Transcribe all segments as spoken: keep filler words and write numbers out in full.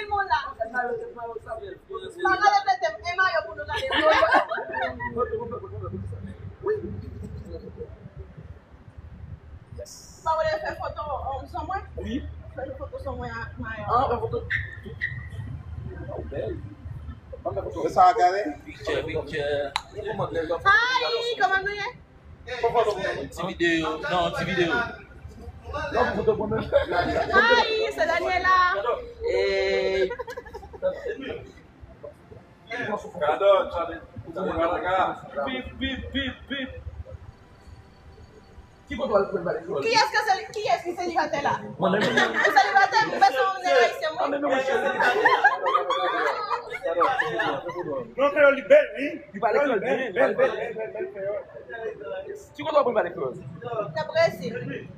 anpil moun la. Pa gade tete m, e mayo pou nou gade. Pa vle fè foto, um, sou mwen? Wi. Fè foto sou mwen ak mayo. Ah, fè foto. Oh, bèl. Ban m fè foto. Sa a gade? Picture, picture. Hi, kòman nou ye? Ti videyo, non, ti videyo. Hi, se Daniela. Hey. Bip, bip, bip, bip. Kiyès ki seli-, kiyès ki selibatè la? Ou selibatè? Ou bezwen yon nèg ayisyen, mwen. Non, kreyòl li bèl, wi. Li pale kreyòl byen, li pale bèl. Ki kote w aprann pale kreyòl? Nan Brezil.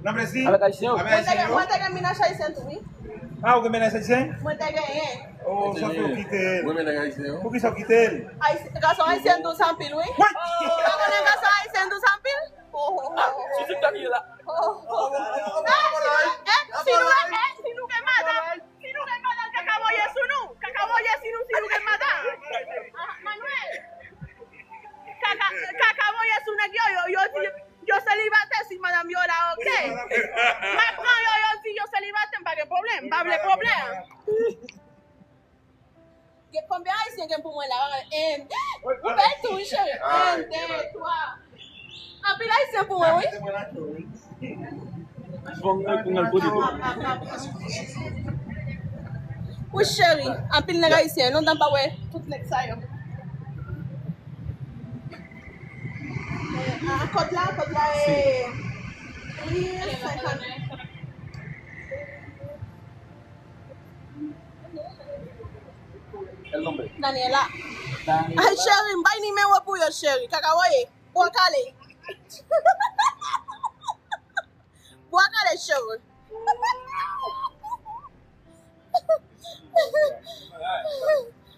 Nan Brezil? Avèk ayisyen yo? Avèk ayisyen yo? Mwen te gen, mwen te gen mennaj ayisyen tou, wi. Ah, ou gen mennaj ayisyen? Mwen te genyen. Oh, sa fè w kite l. Mwen mennaj ayisyen yo. Poukisa w kite l? Ayisyen, gason ayisyen dous anpil, wi. What? Ou pa konnen gason ayisyen dous anpil? Oh, oh, oh, oh. Sou TikTok li ye la. Oh, oh, oh. Eh, si nou, eh, si nou gen madanm, si nou gen madanm, kaka voye sou nou. Kaka voye sou nou si nou gen madanm. Ah, Manuel. Kaka, kaka voye sou nèg yo, yo, yo di, yo selibatè si madanm yo la, oke. M ap pran yo, yo di yo selibatè, m pa gen pwoblèm, m pa vle pwoblèm. Gen konbyen ayisyen gen pou mwen la? En, ou bèl tou, wi, cheri. En, de, twa. Anpil ayisyen pou mwen, wi. Wi, cheri, anpil nèg ayisyen. Lontan pa wè tout nèg sa yo. Ah, kòd la, kòd la, e, mil senkant. Daniela. Ay, cheri, m bay nimewo pou yo, cheri. Kaka voye. Bwa kale. Bwa kale, cheri.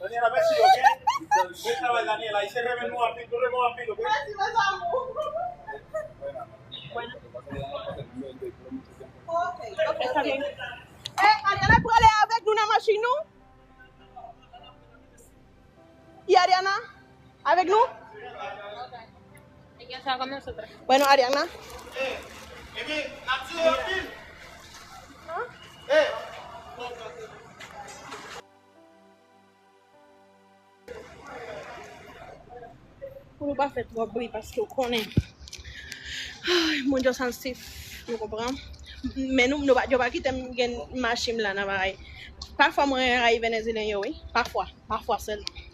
Daniela, mèsi, oke? Bèl travay, Daniela. Ayisyen renmen nou anpil, nou renmen w anpil, oke? Mèsi, mes amours. Oke, oke, oke. Eh, Ariana prale avèk nou nan machin nou? Y Ariana? Avèk nou? Bueno, Ariana. Pou nou pa fè twòp bri, paske w konnen, ay, moun yo sansif, nou konprann. Men nou, nou pa, yo pa kite m gen machin m la nan bagay. Pafwa mwen rayi Venezyelyen yo, wi. Pafwa, pafwa sèlman.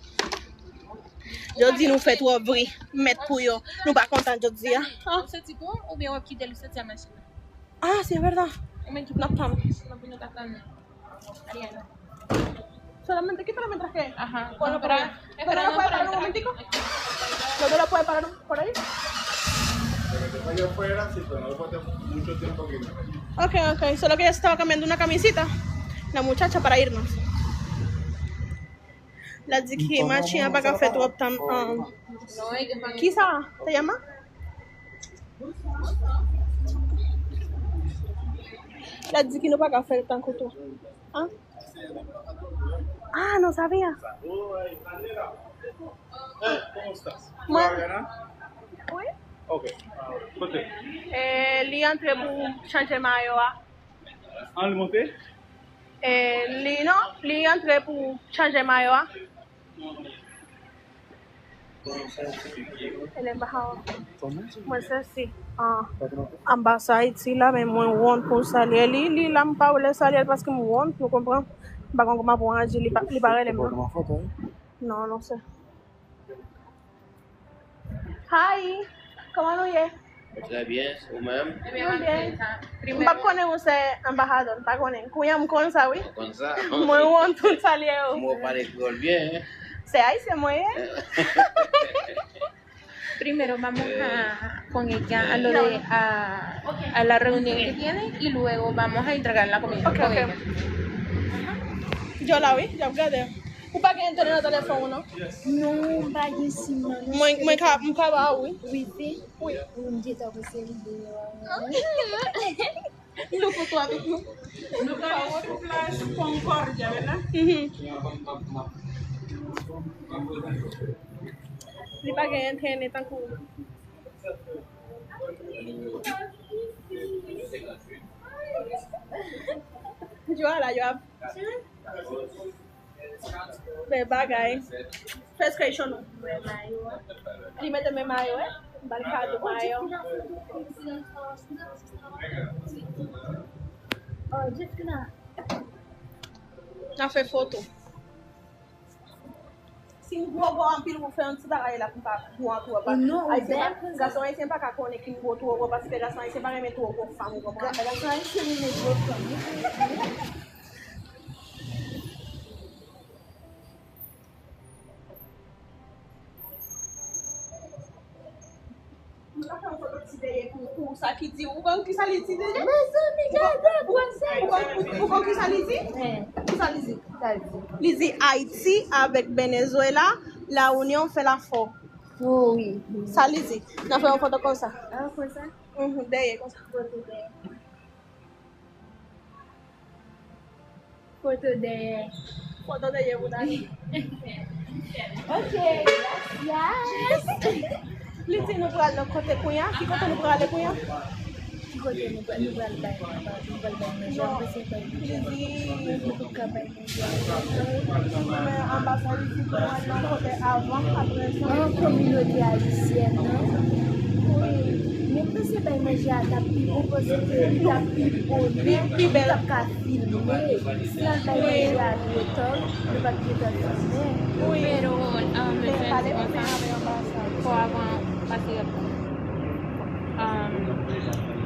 Yo di nou fè twòp bri, mèt pou yo. Nou pa kontan jodi a. Ou soti tou, oubyen w ap kite l soti a machin nan? Ah, sí, es verdad. N ap tann. Solamente, ¿qué solamente traje? Ajá. Bueno, pero, pero no puede parar un momentico. No te lo puede parar por ahí. Pero que vaya afuera, sí, pero no lo puede mucho tiempo aquí. Ok, ok. Solo que ella estaba cambiando una camisita. La muchacha para irnos. La di ki machin an pa ka fè twòp tan. Kisa? Te llama? La di ki nou pa ka fè tankou tou. Ah, no sabía. Mwen. Wi. Ok. Kote? Eh, li antre pou chanje mayo a. An, li monte? Eh, li non, li antre pou chanje mayo a. Ele bajado. Mwen se si, ah, anbasad Ayiti la, men mwen wont pou salye li. Li la, m pa vle salye l paske m wont, nou konprann. M pa konn kòman pou aji, li pa, li pa rele m non. Non, non, se. Hi, kòman nou ye? Trè byen, ou menm? Nou byen. M pa konnen ou se anbasad, m pa konnen. Kounye a m konn sa, wi. Ou konn sa? Mwen wont pou salye w. Mwen pale kreyòl byen, hein? Se ayisyen mwen ye. Primero vamos a, con ella a lo de, a, a la reunión que tiene y luego vamos a entregar la comida con ella. Ok, ok. Yo la vi, yo la vi. Ou pa gen entènèt nan telefòn ou, non? Non, m pa gen sim nan, non. Mwen, mwen ka, m ka ba ou, wi. Wifi? Wi. Ou m gentan panse li deyò. Nou foto avèk nou. Nou pral sou plas Concordia, wè la? Mhm. Li pa gen entènèt tankou. Yo la, yo ap Bèl bagay. First question ou. Li mete men mayo, eh? M ba l kado mayo. Oh, Jessica. N a fè foto. Si m gwo gwo anpil, ou fè yon ti bagay la pou m pa gwo twòp. Non, ou bèl konsa. Gason ayisyen pa ka konnen ki m gwo twò gwo, paske gason ayisyen pa renmen twò gwo fanm, ou konprann? Gason ayisyen renmen gwo fanm. Nou ka fè yon foto ti dèyè pou, pou sa ki di. Ou konn kisa li di deja? Mezanmi, gade, bwazè. Ou konn, ou, ou konn kisa li di? Kisa li di? Sa l di? Li di Ayiti avèk Venezuela, la unión fait la force. Oh, wi. Sa li di? N a fè yon foto konsa. Ah, konsa? Mhm, dèyè, konsa. Foto dèyè. Foto dèyè. Foto dèyè pou Dani. Ok, gracias. Li di nou pral nan kote kounye a. Ki kote nou pral ale kounye a? Ki kote nou pral, nou pral bay, nou pral bay manje? Apre se bay manje. Li di nou pral bay manje. Men anba sa, li di pou nou al nan kote avan, apre sa. An kominote ayisyèn nan. Wi. Men m panse bay manje a t ap pi bon paske li t ap pi bonè, li t ap ka filme. Si n al bay manje a twò ta, nou p ap gentan filme. Wi. Pero, um, men pale konsa, fò avan pase, um,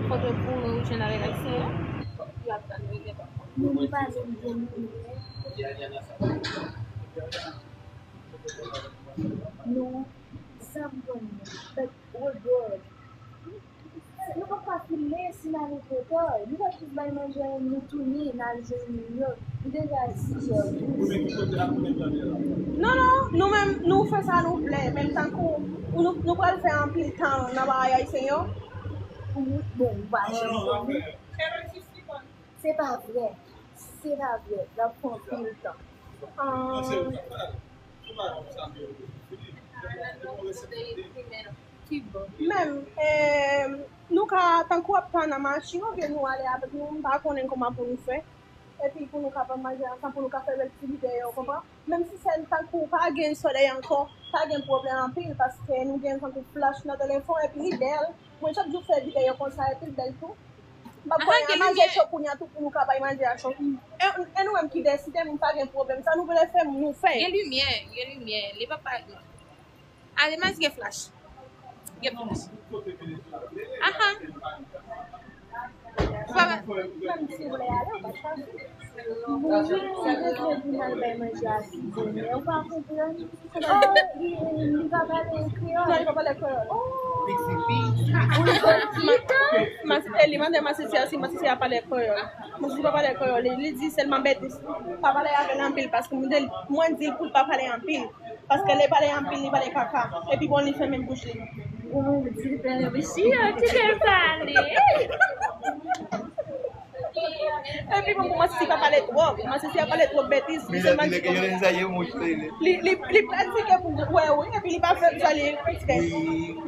foto pou nou jwenn avèk ayisyen yo. Y ap tann yo gentan. Nou, nou pa jwenn bon koulè. Nou, sa m konnen, but regard. Nou p ap ka filme si n ale twò ta. Nou p ap jis bay manje a, nou tounen, n al jwenn New York. Li deja sis è. Non, non, nou menm, nou fè sa nou vle. Menm tankou, nou, nou pral fè anpil tan nan bagay ayisyen yo. Bon, ou pa janm konnen. Se pa vre. Se pa vre. L ap pran anpil tan. Ah. Ki bon. Menm, eh, nou ka, tankou ap pran nan machin, oubyen nou ale avèk nou, m pa konnen kòman pou nou fè. Epi pou nou ka pran manje ansanm, pou nou ka fè bèl ti videyo, ou konprann? Menm si se tankou pa gen solèy ankò, pa gen pwoblèm anpil, paske nou gen tankou flash nan telefòn, epi li bèl. Mwen chak jou fè videyo konsa, epi l bèl tou. M ap pran manje cho kounye a tou pou nou ka bay manje a cho. E, e nou menm ki deside, nou pa gen pwoblèm. Sa nou vle fè, nou fè. Gen limyè, gen limyè. Li pa pa. Además, gen flash. Gen flash. Aha. Menm si w vle ale, ou pa chwazi. Mwen, mwen te vle vin al bay manje a ti bonè. Ou pa konprann? Kòman li, li pa pale kreyòl? Non, li pa pale kreyòl. Oh! Ou konn ki tan? Mas-, e li mande masisi a si masisi a pale kreyòl. Masisi pa pale kreyòl. Li, li di sèlman betiz. Pa pale avè l anpil paske mwen di, mwen di l pou l pa pale anpil. Paske lè pale anpil, li pale kaka. Epi bon, li fèmen bouch li. Ou di l fèmen bouch li, yo, ti fè pale. Epi bon, pou masisi pa pale twòp. Masisi a pale twòp betiz. Li sèlman di kòman. Li, li, li pratike pou wè, wi. Epi li pa fè sa, li pratike.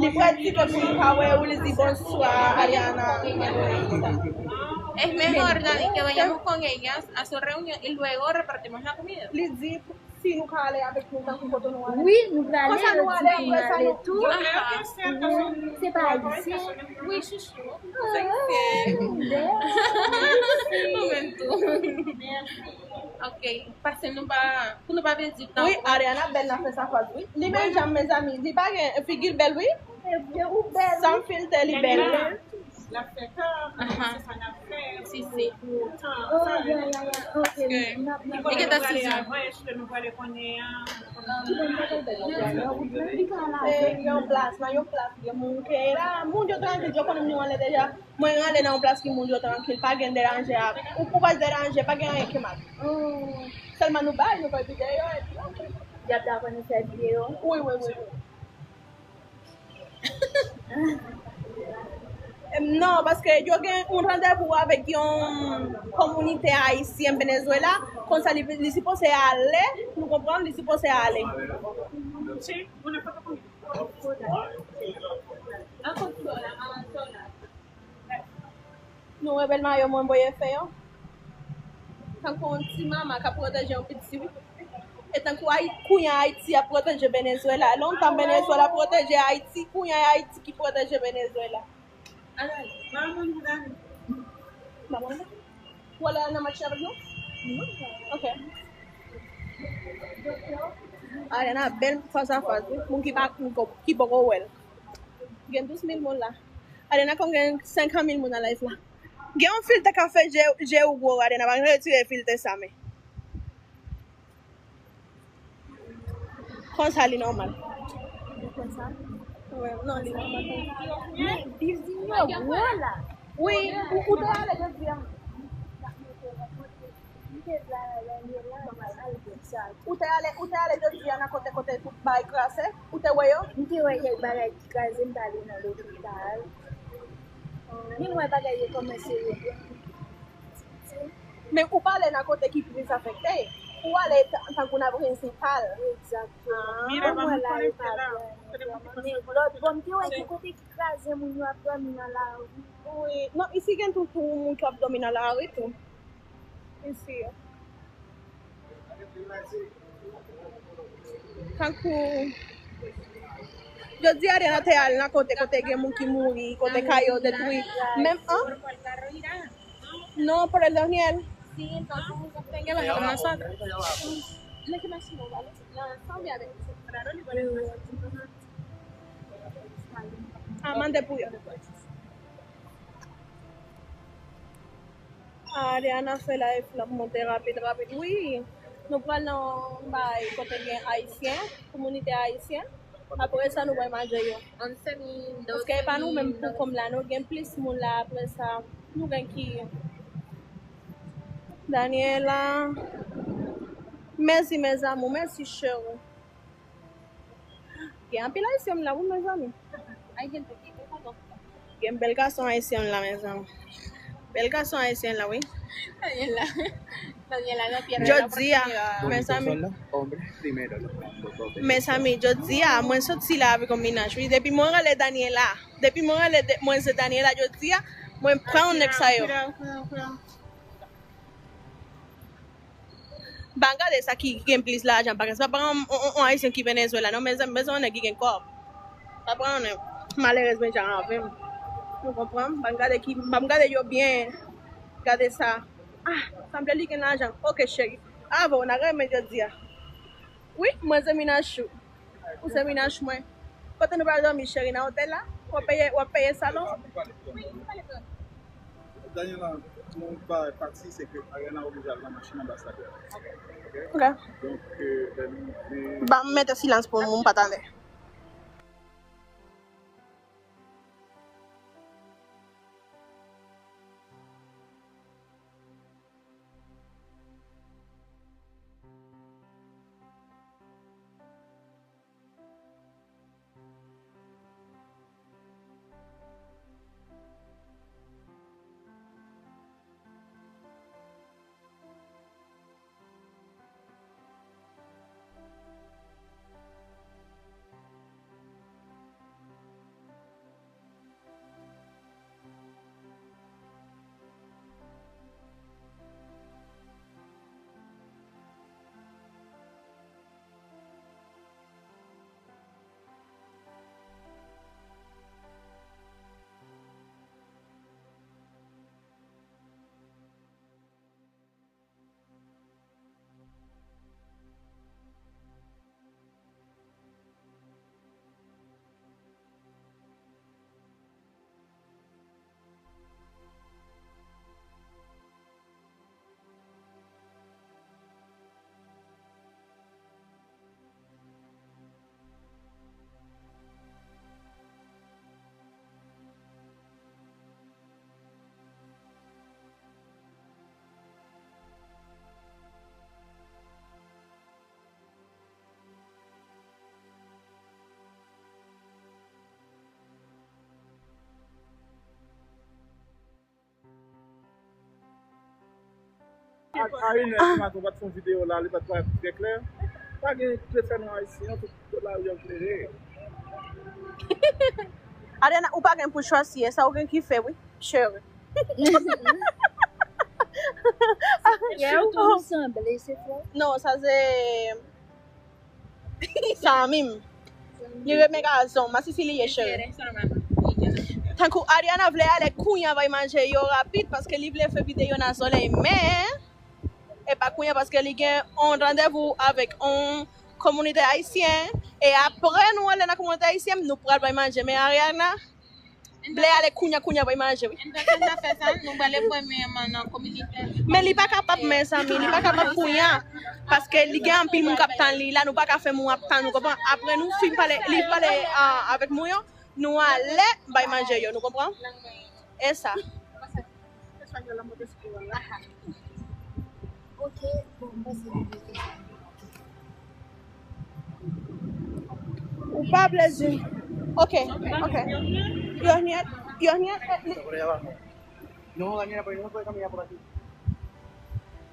Li pratike pou li pa wè, wi, li di, "Bonswa, Ariana." Es mejor, Dani, que vayamos con ellas a su reunión y luego repartimos la comida. Li di, Si nou ka ale avèk nou, tankou kote nou ale. Wi, nou prale, yo di pou n ale tou. Aha. Se pa ayisyen? Wi, chouchou. Se ayisyen. Ou menm tou. Ok, pase nou pa, pou nou pa pèdi tan. Wi, Ariana bèl nan fè sa fòs, wi. Li menm jan, mezanmi, li pa gen figi l bèl, wi. San filtè, li bèl. L ap fè tan, se sa n ap fè pou tan. Paske li konn nou prale avan, èske nou prale konnen an. Yon plas, nan yon plas, gen moun ki la, moun yo trankil, yo konnen nou anlè deja. Mwen ranle nan yon plas ki moun yo trankil, pa gen deranje a. Ou, ou pa deranje, pa gen anyen ki mal. Sèlman nou bay, nou fè videyo, epi ok. Y ap dakò nou fè videyo? Wi, wi, wi. Em, non, paske yo gen yon randevou avèk yon kominite ayisyen Venezuela, konsa li, li sipoze ale, nou konprann, li sipoze ale. Nou revèl mayo mwen voye fè yo. Tankou yon ti manman k ap pwoteje yon piti, wi. E tankou Ay-, kounye a Ayiti ap pwoteje Venezuela. Lontan Venezuela pwoteje Ayiti, kounye a Ayiti ki pwoteje Venezuela. Manman. Ou ale nan match avèk nou? Ok. Ariana bèl fas a fas, wi. Moun ki pa, ki poko wè l. Gen douz mil moun la. Ariana konn gen senkant mil moun nan live la. Gen yon filtè k ap fè je, je ou gwo, Ariana, pa retire filtè sa, men. Konsa li nòmal. Konsa? Wi, non, li nòmal konsa. Men, building yo gwo la. Wi, ou, ou te ale jodi a. Ou te ale, ou te ale jodi a nan kote, kote tout bagay kraze? Ou te wè yo? M te wè kèk bagay ki kraze, m t ale nan lopital. Men m wè bagay yo kòmanse reprann. Men ou pa ale nan kote ki plis afekte. Ou ale ta-, tankou nan prensipal. Egzakteman. Ah. Bon, mwen la, yo pa byen. Men lòt bò, m te wè gen kote ki kraze, moun yo ap dòmi nan lari. Wi. Non, isi gen tou, tou moun ki ap dòmi nan lari tou. Isi. Tankou, jodi a, Ariana te al nan kote, kote gen moun ki mouri, kote kay yo detwi. Menm, an? No, por el Daniel. Ah, mande pou yo. Ariana fè live la monte rapid, rapid. Wi, nou pral nan yon bay kote gen ayisyen, kominite ayisyen. Apre sa, nou bay manje yo. Paske e pa nou menm pou kòm la, nou gen plis moun la. Apre sa, nou gen ki Daniela. Mèsi, mes amours. Mèsi, cheri. Gen anpil ayisyen la, wi, mezanmi. Gen bèl gason ayisyen la, mezanmi. Bèl gason ayisyen la, wi. Jodi a, mezanmi. Mezanmi, jodi a, mwen soti la avèk yon mennaj, wi. Depi mwen rele Daniela, depi mwen rele de-, mwen se Daniela, jodi a, mwen pran yon nèg sa yo. Pa gade sa ki gen plis lajan, pa, pa pran yon, yon, yon ayisyen ki Venezuela, non, mezanmi, bezwen yon nèg ki gen kòb. Pa pran yon nèg malerèz menm jan avè m. Ou konprann? Pa gade ki, pa gade yo byen. Gade sa. Ah, sanble li gen lajan. Ok, cheri. Avè w, n a renmen jodi a. Wi, mwen se mennaj ou. Ou se mennaj mwen. Kote nou pral dòmi, cheri, nan otèl la? W ap peye, w ap peye salon? Wi, nou pale frè. Daniela, pou pa pati, se ke Ariana oblije al nan machin anbasadè. Ok? Ok. Donk, euh, lè nou vle Ban m mete silans pou moun pa tande. A, a inè di maten, ou pa t fè yon videyo la, li pa t parèt trè klè. Pa gen trè fè non ayisyen, tout, tout lari an klere. Ariana, ou pa gen pou chwazi, e sa ou gen ki fè, wi, cheri. Surtout ou sanble, se fò. Non, sa se Sa menm. Li renmen gazon. Masisi li ye, cheri. Tankou Ariana vle ale kounye a bay manje yo rapid, paske li vle fè videyo nan solèy, men e pa kounye a, paske li gen yon randevou avèk yon kominote ayisyen, e apre nou ale nan kominote ayisyen, nou pral bay manje. Men Ariana vle ale kounye a, kounye a bay manje, wi. N pa ka fè sa, nou prale premyèman nan kominote. Men li pa kapab, mezanmi, li pa kapab kounye a, paske li gen anpil moun k ap tann li la, nou pa ka fè moun ap tann, ou konprann? Apre nou fin pale, li pale, ah, avèk moun yo, nou ale bay manje yo, nou konprann? E sa. Ok, bon, m panse nou mete sa. Ou pa vle di. Ok, ok. Yo nyèt, yo nyèt, eh, li,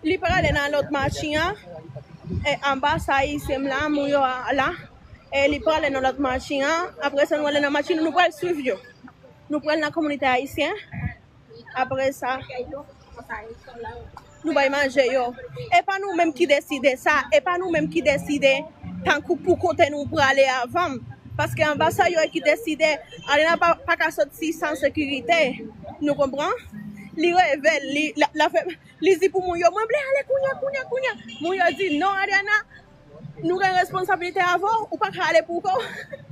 li prale nan lòt machin an. E anba sa, isim la, moun yo a la. E li prale nan lòt machin an. Apre sa, nou ale nan machin, nou pral swiv yo. Nou pral nan kominote ayisyen. Apre sa, nou bay manje yo. E pa nou menm ki deside sa, e pa nou menm ki deside tankou pou kote nou prale avan. Paske anba sa yo ki deside, Ariana pa, pa ka soti san sekirite. Nou konprann? Li reve, li, la, la fè, li di pou moun yo, "Mwen vle ale kounye a, kounye a, kounye a." Moun yo di, "Non, Ariana, nou gen responsabilite avè w, ou pa ka ale pou kò w."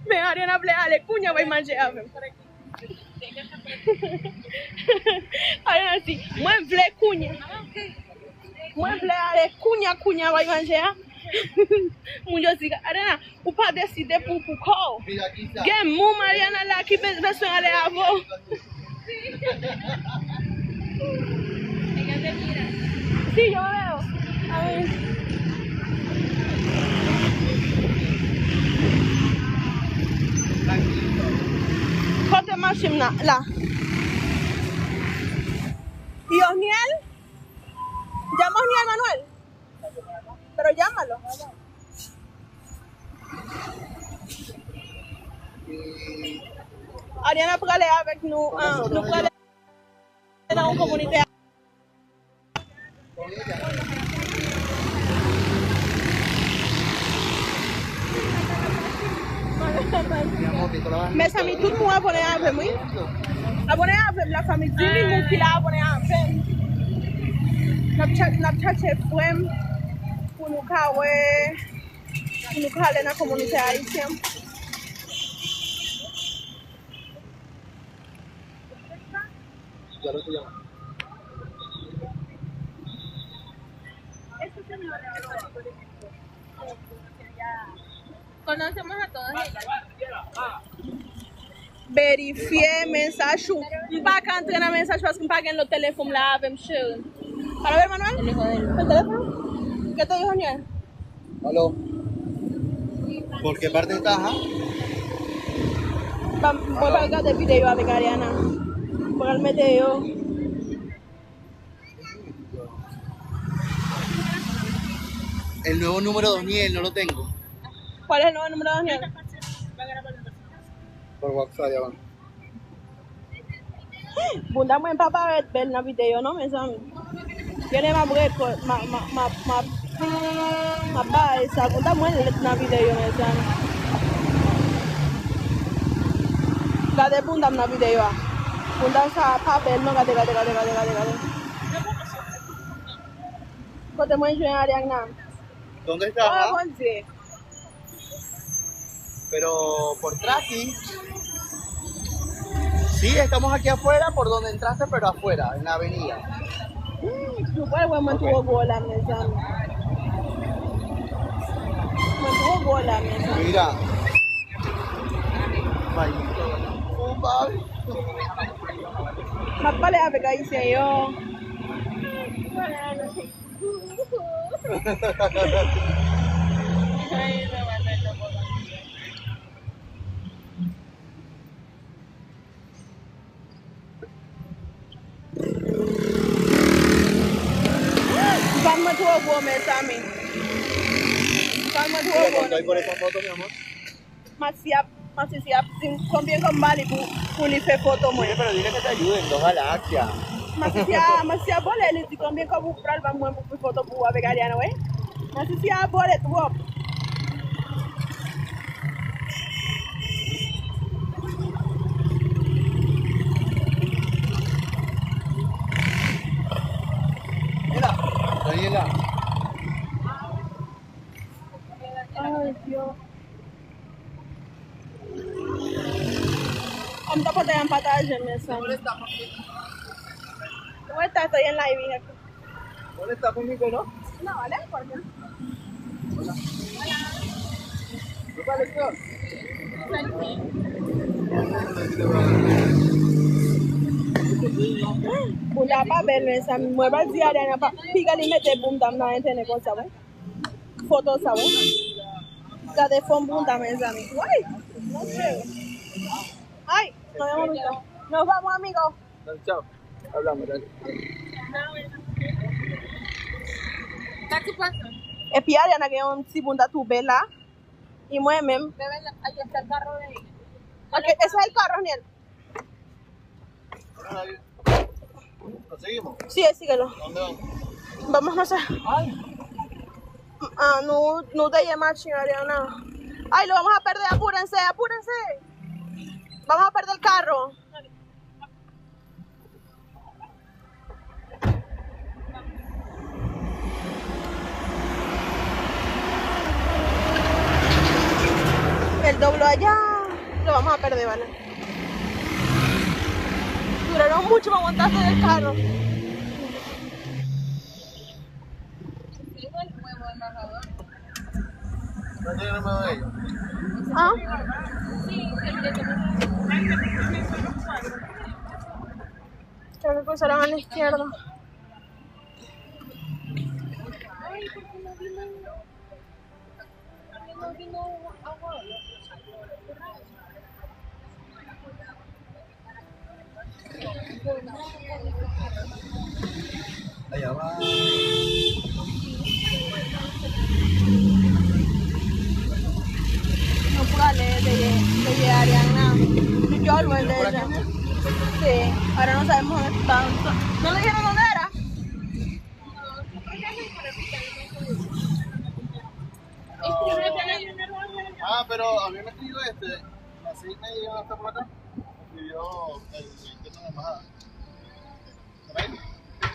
Men Ariana vle ale kounye a, bay manje avè m. Ariana di, "Mwen vle kounye a. Mwen vle ale kounye a, kounye a, bay manje a." Moun yo di, "Ariana, ou pa deside pou, pou kò w." Gen moun Ariana la ki be-, bezwen ale avè w. Si yo vle yo. Ay. Kote machin nan la? Y Osniel? Llama Osniel Manuel. Pero llámalo. Ariana prale avèk nou, ah, nou prale nan yon kominote. Mezanmi, tout moun abòne avè m, wi. Abòne avè m, lafanmi. Di li moun ki la abòne avè m. N ap tcha-, n ap tchatche frè m pou nou ka wè, pou nou ka ale nan kominote ayisyen. Dialogue, dialogue. Verifye mesaj ou. M pa ka antre nan mesaj paske m pa gen lòt telefòn la avè m, cheri. Aló, hermano. Telefòn. Telefòn. ¿Qué te dijo Niel? Aló. ¿Por qué parte estás, ah? Mwen pral gade videyo avèk Ariana. Mwen pral mete yo. El nuevo número de Doniel no lo tengo. ¿Cuál es el nuevo número de Doniel? Por WhatsApp, ya va. Bunda mwen pa parèt bèl nan videyo non, mezanmi. Genlè m ap rekò-, m a, m a, m a, m a, m a bay sa. Bunda mwen lèd nan videyo, mezanmi. Gade bunda m nan videyo a. Bunda sa pa bèl non, gade, gade, gade, gade, gade, gade. Kote mwen jwenn Ariana? ¿Dónde estás? Oh, Bondye. Pero por tracking. Sí, estamos aquí afuera, por donde entraste, pero afuera, en la avenida. Hmm, nou pral wè mwen twò gwo la, mezanmi. Mwen twò gwo la, mezanmi. Mira. Ay. Oh, papi. M ap pale avèk ayisyen yo. Fanm mwen twò gwo, mezanmi. Fanm mwen twò gwo. Mira, ¿cuánto hay por esa foto, mi amor? Masisi ap, Masisi ap di m konbyen kòb m ba li pou, pou li fè foto mwen. Dile, pero dile que te ayuden, ojalá, Asia. Masisi a, Masisi a vole, li di konbyen kòb ou pral ban mwen pou fè foto pou ou avèk Ariana, wi. Masisi a vole twòp. Mira, Daniela. Ay, Dios. Kòm ta pote yon pataje, men sa. Mwen ta te yon live. ¿Dónde está conmigo, no? No, no importa. Hola. Hola. ¿Tú cuál es tú? Bunda pa bèl, men sa. Mwen pa di Ariana pa. Piga li mete bunda m nan entènèt konsa, wi. Foto sa, wi. Gade fòm bunda, mezanmi. Ay, mon Dieu. Ay, nos vemos, amigo. Nos vamos, amigo. Dale, chao. Hablamos, dale. Epi Ariana gen yon ti bunda tou bèl la. Y mwen menm. Bebé, aquí está el carro de ella. Ok, ese es el carro, Niel. ¿Lo seguimos? Sí, síguelo. ¿Dónde vamos? Vamos, no sé. Ay. Ah, no, no te llamas, Ariana. Ay, lo vamos a perder, apúrense, apúrense. Vamos a perder el carro. El dobló allá. Lo vamos a perder, ¿vale? Duraron mucho para montarse en el carro. Ah. Creo que cruzaron a la izquierda. Allá va. Nou prale dèyè, dèyè Ariana. Li twò lwen deja. Sí, ahora no sabemos dónde está. No le dijeron dónde era. Ah, pero a mí me escribió este, a las seis y media hasta por acá. Me escribió el, el que no me bajaba.